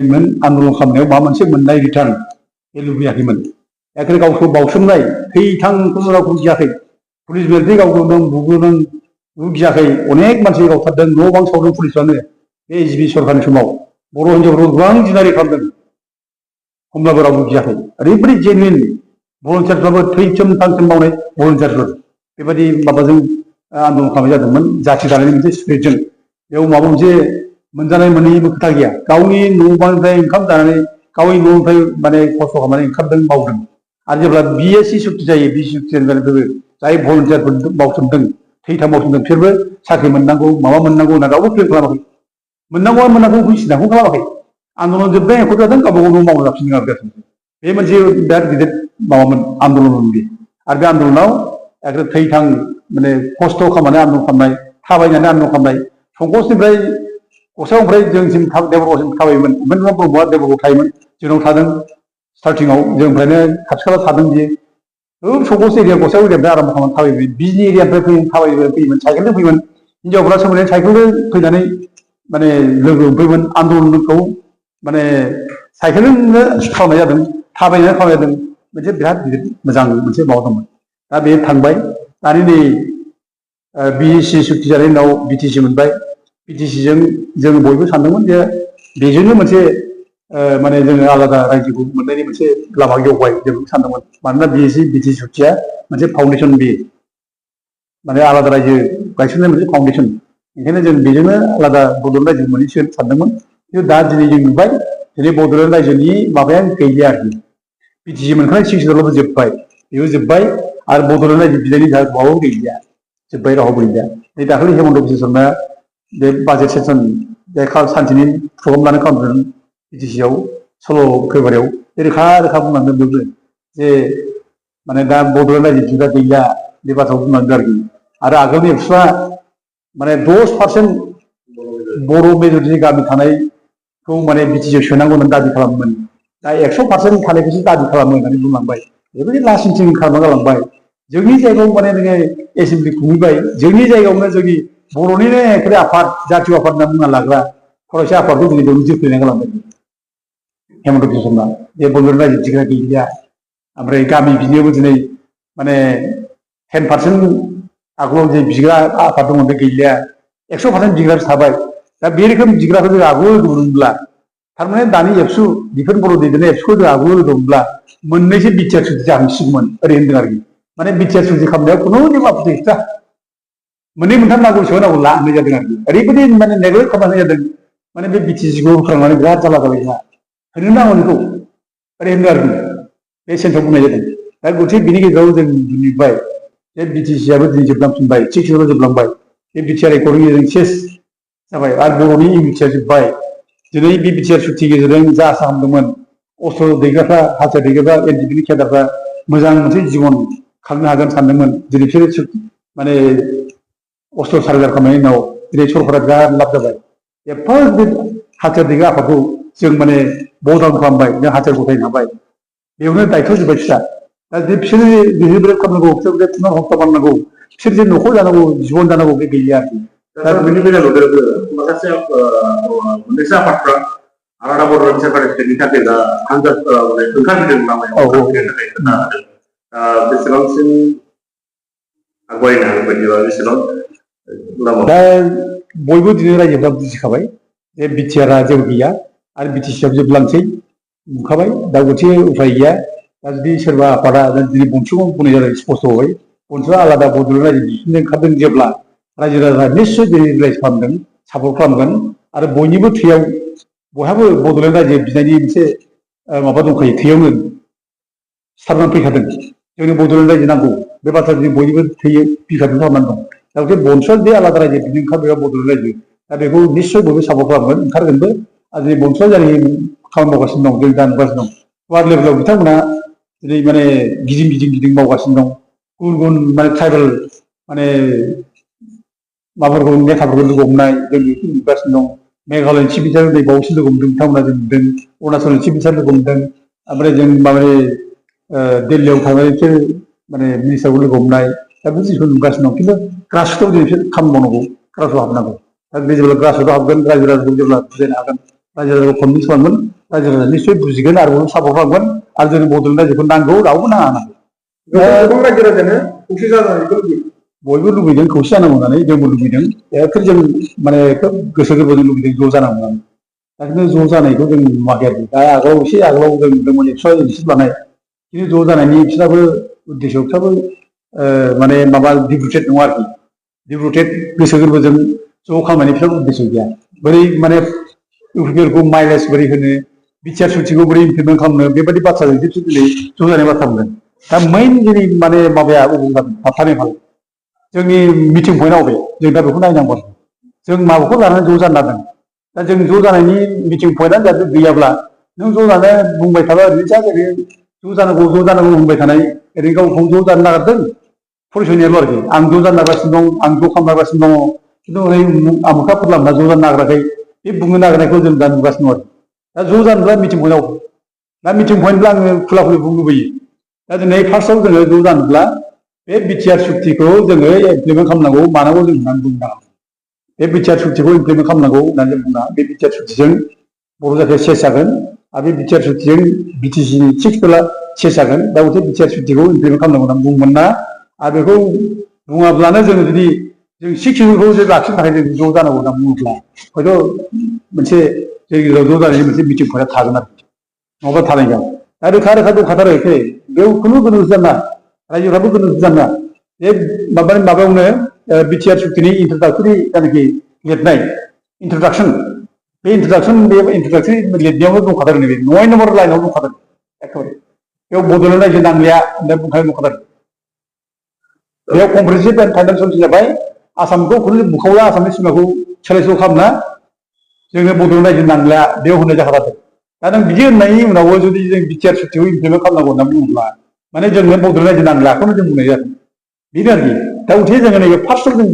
आन्दलन खालामनायाव माबा मोनसे मोननाय रिटार्न बे लुबैयाखैमोन एखे गावखौ बावसोमनाय थैथांखौ रावखौ गियाखै पुलिस बेरेन्थि गावखौ नों बुगोनों गियाखै अनेक मानसि गावथारदों न' बां सावदों पुलिसफ्रानो बे एसबि सरकारनि समाव बर' हिन्जावफोरखौ गोबां जिनारि खालामदों होमब्लाबो रावबो गियाखै ओरैबायदि जेनुइन भलन्टियारफ्राबो थैथोम थांथोम मावनाय भलन्टियारफोर बेबायदि माबाजों आन्दलन खालामनाय जादोंमोन जाथि दानायनि मोनसे स्पिरिटजों बेयाव माबा मोनसे मोनजानाय मोनैनिबो खोथा गैया गावनि न' बांनिफ्राय ओंखाम जानानै गावनि न'निफ्राय माने खस्थ' खालामनानै ओंखारदों मावदों आरो जेब्ला बिएसि सुक्ति जायो बिएसि सुक्ति जानायनिफ्रायबो जाय भलन्टियारफोर मावसोमदों थैथाम मावसोमदों बिसोरबो साख्रि मोननांगौ माबा मोननांगौ होनना रावबो क्लेम खालामाखै मोननांगौआ मोननांगौ बुजिनांगौ खालामाखै आन्दलन जोब्बाय एख' जादों गावबा गाव न' मावनो जाफिनदों आरो बे मोनसे बिराद गिदिर माबामोन आन्दलनमोन बे आरो बे आन्दलनाव एखे थैथां माने खस्थ' खालामनानै आन्दलन खालामनाय थाबायनानै आन्दलन खालामनाय संकसनिफ्राय गसाइगावनिफ्राय जोंसिम देबरगावसिम थाबायोमोन उपेन्द्र ब्रह्मआ देबरगाव थायोमोन जोंनाव थादों स्टार्टिंआव जोंनिफ्रायनो खाथि खाला थादों बियो संकस एरिया गसाइगाव एरियानिफ्राय आराम्भ खालामनानै थाबायबाय बिजनि एरियानिफ्राय थाबायबोयोमोन साइकेलजों फैयोमोन हिन्जावफ्रा सोमोनाय साइकेलजों फैनानै माने लोगो मोनफैयोमोन आन्दलनखौ माने साइकेलजोंनो खालामनाय जादों थाबायनानै खालामनाय जादों मोनसे बिराद गिदिर मोजां मोनसे माबा दंमोन दा बे थांबाय दानि नै बिएसि सुक्ति जानायनि उनाव बिटिसि मोनबाय बिटिसिजों जों बयबो सानदोंमोन जे बेजोंनो मोनसे माने जोङो आलादा रायजोखौ मोननायनि मोनसे लामा गेवबाय जों सानदोंमोन मानोना बिएसि बिटिसि सुक्तिया मोनसे फाउन्डेसन बे माने आलादा रायजो गायसननाय मोनसे फाउन्डेसन ओंखायनो जों बेजोंनो आलादा बड'लेण्ड रायजो मोनहैसिगोन सानदोंमोन खिन्थु दा दिनै जों नुबाय दिनै बड'लेण्ड रायजोनि माबाया गैलिया आरोखि बिटिसि मोनखानाय सिक्सटिनआवबो जोब्बाय बेबो जोब्बाय आरो बड'लेण्ड रायजो बिदायनि रावबो गैलिया जोब्बाय रावबो गैलिया नै दाखालि हेमन्त बिश्व शर्माया बे बाजेट सेसन बे सानसेनि प्रग्राम लानो खालामदों बिटिसिआव सल' फैबारियाव रोखा रोखा बुंलांदों बेबो जे माने दा बड'लेण्ड रायजो बिदा गैला बे बाथ्राखौ बुंलांदों आरोखि आरो आगोलनि एबसुआ माने 10% बर' मेजरिटि गामि थानायखौ माने बिटिसिआव सोनांगौ होननानै दाबि खालामोमोन दा 100% थानायखौसो दाबि खालामो होननानै बुंलांबाय बेबायदि लासिंसिं खालामना गालांबाय जोंनि जायगायाव माने नोङो एसेमब्लि खुंहैबाय जोंनि जायगायावनो जोंनि बर'निनो एखे आफाद जातीय आफाद होनना बुंना लाग्रा फरायसा आफादखौ दिनै बेयावनो जोख्लायना गालांबाय हेमन्त बिश्व शर्मा बे बड'लेण्ड रायजो बिग्रा गैलिया ओमफ्राय गामि बिनायावबो दिनै माने 10% आगोलाव जे बिग्रा आफाद दंमोन बे गैलिया 100% बिग्रासो थाबाय दा बे रोखोम बिग्राखौ जों आगोल लोगो मोनब्ला थारमाने दानि एबसु बिफोर बर' दैदेननाय एबसुखौ जों आगोल लोगो मोनब्ला मोननैसो बिटिआर सुक्ति जाहांसिगौमोन ओरै होनदों आरोखि माने बिटिआर सुक्ति खालामनायाव खुनु जेबो आपत्ति गैया मोननै मोनथाम नांगौ सोनांगौ ला होननाय जादों आरोखि ओरैबायदि माने नेग्लेक्ट खालामनाय जादों माने बे बिटिसिखौ होखांनानै बिराद जारला जाबाय जोंहा होनो नांगौ बेखौ ओरै होनदों आरोखि बे सेन्टाराव बुंनाय जादों दा गथिखे बिनि गेजेराव जों नुबाय जे बिटिसिआबो दिनै जोबलांफिनबाय सिक्सटिनआव जोबलांबाय बे बिटिआर एकर्डनि गेजेरजों सेस जाबाय आरो बर'नि इउनिटिया जोब्बाय दिनै बे बिटिआर सुक्ति गेजेरजों जा आसा खालामदोंमोन अस्त्र दैग्राफ्रा हाथियार दैग्राफ्रा एनडिएफबिनि केडारफ्रा मोजां मोनसे जिबन खांनो हागोन सानदोंमोन दिनै बिसोरो माने अस्त्र सारेन्डार खालामनायनि उनाव दिनै सरकारा बिराद लाब जाबाय एफा गिदिर हाथियार दैग्रा आफादखौ जों माने बदाउन खालामबाय जों हाथियार गथायनो हाबाय बेयावनो दायथ' जोब्बाय बिस्रा दा जे बिसोरो बिहेभियार खालामनांगौ बिसोर जे थुना हत्या खालामनांगौ बिसोर जे न'खर जानांगौ जिबन जानांगौ बे गैलिया आरोखि दा बेनि बेलायाव माखासे मोननैसो आफादफ्रा आलादा बड'लेण्ड सेपारेटनि थाखाय दा आनजाद माने ओंखारबोदों लामायाव ओंखारबोनो थाखाय खोथा होदों बेसेबांसिम आगबायनो हागोन बायदिबा बेसेबां दा बयबो दिनै रायजोफ्रा बुजिखाबाय जे बिटिआरआ जेबो गैया आरो बिटिसिआबो जोबलांसै नुखाबाय दा गथिखे उफाय गैया दा जुदि सोरबा आफादा दिनै बंस'खौ बुंनाय जादों स्पस्त'यै बंस'आ आलादा बड'लेण्ड रायजो दिहुननो ओंखारदों जेब्ला रायजो राजा निस्सय रिलाइज खालामदों सापर्ट खालामगोन आरो बयनिबो थैयाव बयहाबो बड'लेण्ड रायजो बिनायनि मोनसे माबा दंखायो थैयावनो सिथाबनानै फैखादों जोंनि बड'लेण्ड रायजो नांगौ बे बाथ्रा दिनै बयनिबो थैयो बिखाजों खालामनानै दं दा बे बंस'आ जे आलादा रायजो बिनो ओंखारबाय बड'लेण्ड रायजो दा बेखौ निस्सय बयबो सापर्ट खालामगोन ओंखारगोनबो आरो दिनै बंस'आ जाय खामानि मावगासिनो दं जों दा नुगासिनो दं वार्ड लेभेलाव बिथांमोना दिनै माने गिदिं मावगासिनो दं गुबुन गुबुन माने ट्राइबेल माने माबाफोरखौ नेताफोरखौ लोगो हमनाय जों बेखौ नुगासिनो दं मेघालयनि चिफ मिनिस्टार नै बावैसो लोगो मोनदों बिथांमोना जों नुदों अरुणाचलनि चिफ मिनिस्टार लोगो मोनदों ओमफ्राय जों माबानि दिल्लीयाव थांनानै बिसोर माने मिनिस्टारखौ लोगो हमनाय दा बे जिनिसखौ नुगासिनो दं खिन्थु ग्रासरुटआव दिनै बिसोर खामानि मावनांगौ ग्रासरुटआव हाबनांगौ दा बे जेब्ला ग्रासरुटआव हाबगोन रायजो राजाखौ जेब्ला बुजायनो हागोन रायजो राजाखौ कनभिन्स खालामगोन रायजो राजाया निश्चय बुजिगोन आरो सापर्ट खालामगोन आरो जोंनि बड'लेण्ड रायजोखौ नांगौ रावबो नाङा होननानै गोबां रायजो राजायानो खौसे जानानै लुबैयो बयबो लुबैदों खौसे जानांगौ होननानै जोंबो लुबैदों एखे जों माने खोब गोसो गोरबोजों लुबैदों ज' जानांगौ होननानै दा खिन्थु ज' जानायखौ जों नुवाखै आरो दा आगोलाव एसे आगोलाव जों नुदोंमोन 100 लानाय खिन्थु ज' जानायनि बिसोराबो उद्देश्य बिसोराबो माने माबा डिभुटेड नङा आरोखि डिभुटेड गोसो गोरबोजों ज' खालामनायनि बिसोराबो उद्देश्य गैया बोरै माने इउपिपिएलखौ माइलेज बोरै होनो बिटिआर सुक्तिखौ बोरै इमप्लिमेन्ट खालामनो बेबायदि बाथ्राजोंसो दिनै ज' जानाय बाथ्रा बुंदों दा मेइन जोंनि माने माबाया अबे जादों थाबथानाय फाल जोंनि मिटिं पइन्टआव बे जों दा बेखौ नायनांगौ जों माबाखौ लानानै ज' जानो नांगोन दा जों ज' जानायनि मिटिं पइन्टआनो जाहाथे गैयाब्ला नों ज' जानो बुंबाय थाबा ओरैनो जा ओरैनो ज' जानांगौ बुंबाय थानाय ओरैनो गावखौ ज' जानो नागिरदों फरिसयनियाल' आरोखि आं ज' जानो नागिरगासिनो दं आं ज' खालामगासिनो दङ खिन्थु ओरै आमुखा फोरलामना ज' जानो नागिराखै बे बुंनो नागिरनायखौ जों दा नुगासिनो दं आरो दा ज' जानोब्ला मिटिं पइन्टआव दा मिटिं पइन्टब्ला आङो खुला खुलि बुंनो लुबैयो दा दिनै फार्स्टआव जोङो ज' जानोब्ला बे बिटिआर सुक्तिखौ जोङो इमप्लिमेन्ट खालामनांगौ मानांगौ जों होननानै बुंनो बे बिटिआर सुक्तिखौ इमप्लिमेन्ट खालामनांगौ होननानै जों बुंना बे बिटिआर सुक्तिजों बर' जाथिया सेस जागोन आरो बे बिटिआर सुक्तिजों बिटिसिनि 6 सेस जागोन दा बे बिटिआर सुक्तिखौ इमप्लिमेन्ट खालामनांगौ होननानै बुंमोन ना आरो बेखौ बुङाब्लानो जोङो जुदि जों 6 जों लाखिनो थाखाय जों ज' जानांगौ होनना बुङोब्ला हयथ' मोनसे जोंनि गेजेराव ज' जानायनि मोनसे मिटिं पइन्टआ थागोन आरो नङाबा थानाय गैया दा रोखा रोखा दंखाथारो एखे बेयाव खुनु गोनो जाना रायजोफ्राबो गोनो जाना बे माबायावनो बिटिआर सुक्तिनि इन्ट्रडाक्टरि जायनाखि लिरनाय इन्ट्रडाक्सन बे इन्ट्रडाक्सन लिरनायावनो दंखाथारो नैबे 9 नम्बर लाइनाव दंखाथारो एखेबारे बेयाव बड'लेण्ड रायजो नांलिया होननानै बुंखानाय दंखाथारो बेयाव कमप्रिहेन्सिभ एन्ड फाइनाल सलिउसन जाबाय आसामखौ खुनु बुखावला आसामनि सिमाखौ सोलाय सोल' खालामना जोंनो बड'लेण्ड रायजो नांलिया बेयाव होननाय जाखाथारदों दा नों बिदि होननायनि उनावबो जुदि जों बिटिआर सुक्तिखौ इमप्लिमेन्ट खालामनांगौ होनना बुङोब्ला माने जोंनो बड'लेण्ड रायजो नांलियाखौनो जों बुंनाय जादों बेनो आरोखि दा उथे जोङो नैबे फार्स्टआव जों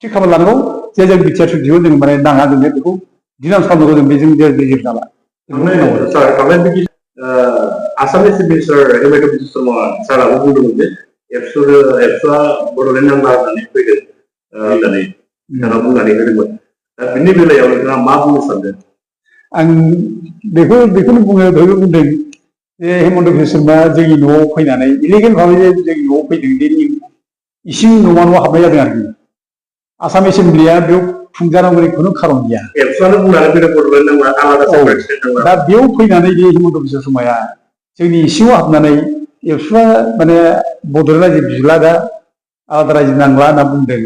थि खालामना लानांगौ जे जों बिटिआर सुक्तिखौ जों माने नाङा जोंनो बेखौ डिनाउन्स खालामनांगौ जों बेजों जेबो जाला आसामनि चिफ मिनिस्टार हिमन्त बिश्व शर्मा साराबो बुंदोंमोन जे एबसुआ बड'लेण्ड नांला होननानै फैदों होननानै बिथाङा बुंनानै होदोंमोन दा बिनि बेलायाव नोंथाङा मा बुंनो सानदों आं बेखौनो बुंदों जे हिमन्त बिश्व शर्माया जोंनि न'आव फैनानै इलिगेल भाबै जोंनि न'आव फैदों बे इसिं न'मा न'आव हाबनाय जादों आरोखि आसाम एसेम्ब्लिया बेयाव खुंजानांगौनि खुनु खारन गैया एबसुआनो बुंनानै फैदों बड'लेण्ड नांला आलादा दा बेयाव फैनानै बे हिमन्त बिश्व शर्माया जोंनि इसिङाव हाबनानै एबसुआ माने बड'लेण्ड रायजो बिला दा आलादा रायजो नांला होनना बुंदों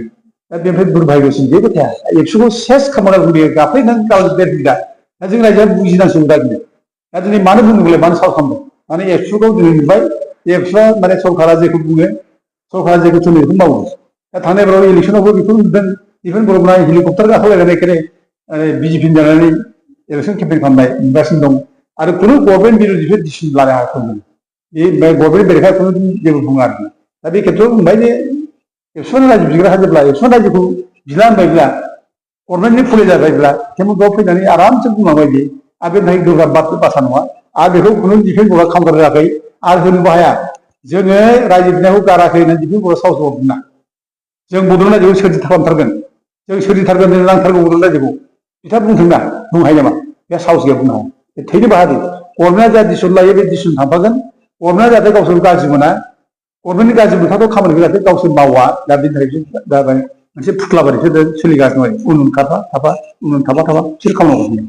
दा बेनिफ्राय दुर्भाग्यसिन जेबो थाया एबसुखौ सेस खालामना बुंदों गाफ्लेनानै गावजों दा जों रायजोआ बुजिनांसिगौ दा दिनै दा दिनै मानो बुंदोंलाय मानो साव खालामदों माने एबसुखौ दिनै नुबाय एबसुआ माने सरकारा जेखौ बुङो सरकारा जेखौ थिनो बेखौ मावो दा थांनाय बाराव इलेक्सनावबो बेखौ नुदों दिफेन बर'मोना हेलिकप्टार गाखोलायनानै एखेबारे बिजेपि जानानै इलेक्सन केम्पेइन खालामनाय नुगासिनो दं आरो खुनु गभर्नमेन्ट बिरुद्ध डिसिसन लानो हायाखै बे गभर्नमेन्ट बेरेखा खुनु जेबो बुङा आरोखि दा बे खेथ्रआव बुंबाय जे एबसुआनो रायजो बिग्रा हाजोब्ला एबसुआनो रायजोखौ बिला होनबायब्ला गभर्नमेन्टनि फुलि जाबायब्ला हेमन्तआ फैनानै आरामसे बुंलांबाय बे आरो बे थाखाय गोब्राब बाथ्रा नङा आरो बेखौ खुनु दिफेन बर्डआ काउन्टार होआखै आरो होनोबो हाया जोङो रायजो बिनायखौ गाराखै होननानै दिफेन बर्डआ साहस बुंना जों बड'लेण्ड रायजोखौ सोरजि खालामथारगोन जों सोरजिथारगोन जों नांथारगौ बड'लेण्ड रायजोखौ बिथाङा बुंथों ना बुंनो हायो नामा बे साहस गैया बुंनो हाया थैनो बाहादों गभर्नमेन्टआ जा डिसिसन लायो बे डिसिसन थांफागोन गभर्नमेन्टआ जाहाथे गावसोर गाज्रि मोना गभर्नमेन्टनि गाज्रि मोनथावथाव खामानिखौ जाहाथे गावसोर मावा दा बेनि थाखाय मोनसे फुख्ला बायदिसो सोलिगासिनो दं उन थाबा बिसोर खालामनांगौ